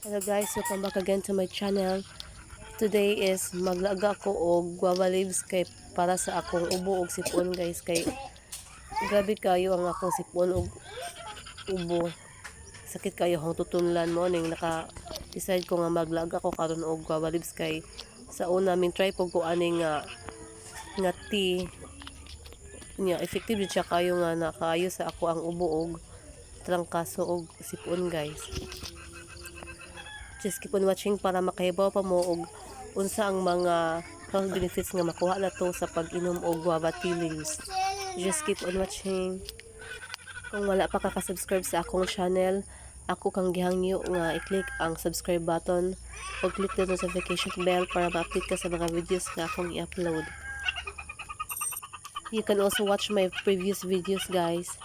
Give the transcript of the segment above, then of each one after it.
Hello guys, welcome back again to my channel. Today is maglaga ko og guava leaves kay para sa akong ubo og sipon, guys, kay grabe kayo ang akong sipon og ubo. Sakit kayo akong tutunlan mo ning naka decide ko nga maglaga ko karon og guava leaves kay sa una min try pug ko ani nga nga tea niya, effective jud siya kayo nga nakaayo sa ako ang ubo og trangkaso og sipon, guys. Just keep on watching para makahibaw pa mo og unsa ang mga health benefits nga makuha nato sa pag-inom og guava tea leaves. Just keep on watching. Kung wala pa ka ka-subscribe sa akong channel, ako kang gihangyo nga i-click ang subscribe button o click the notification bell para ma-update ka sa mga videos nga akong i-upload. You can also watch my previous videos, guys.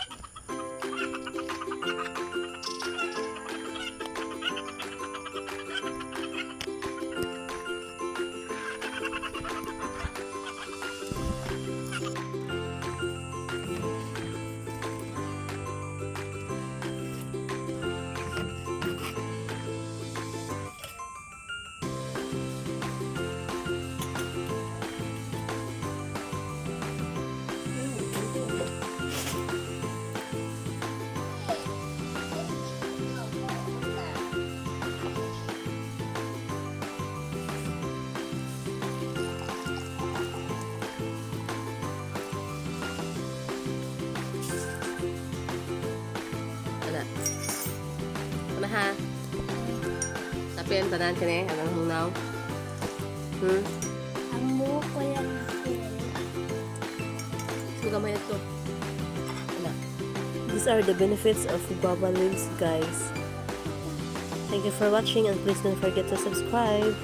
Ana. Ana ha. Tapi ang tanan kini, anang hunaw. Amo ko lang sila. So gamay ito. Ana. These are the benefits of guava leaves, guys. Thank you for watching and please don't forget to subscribe.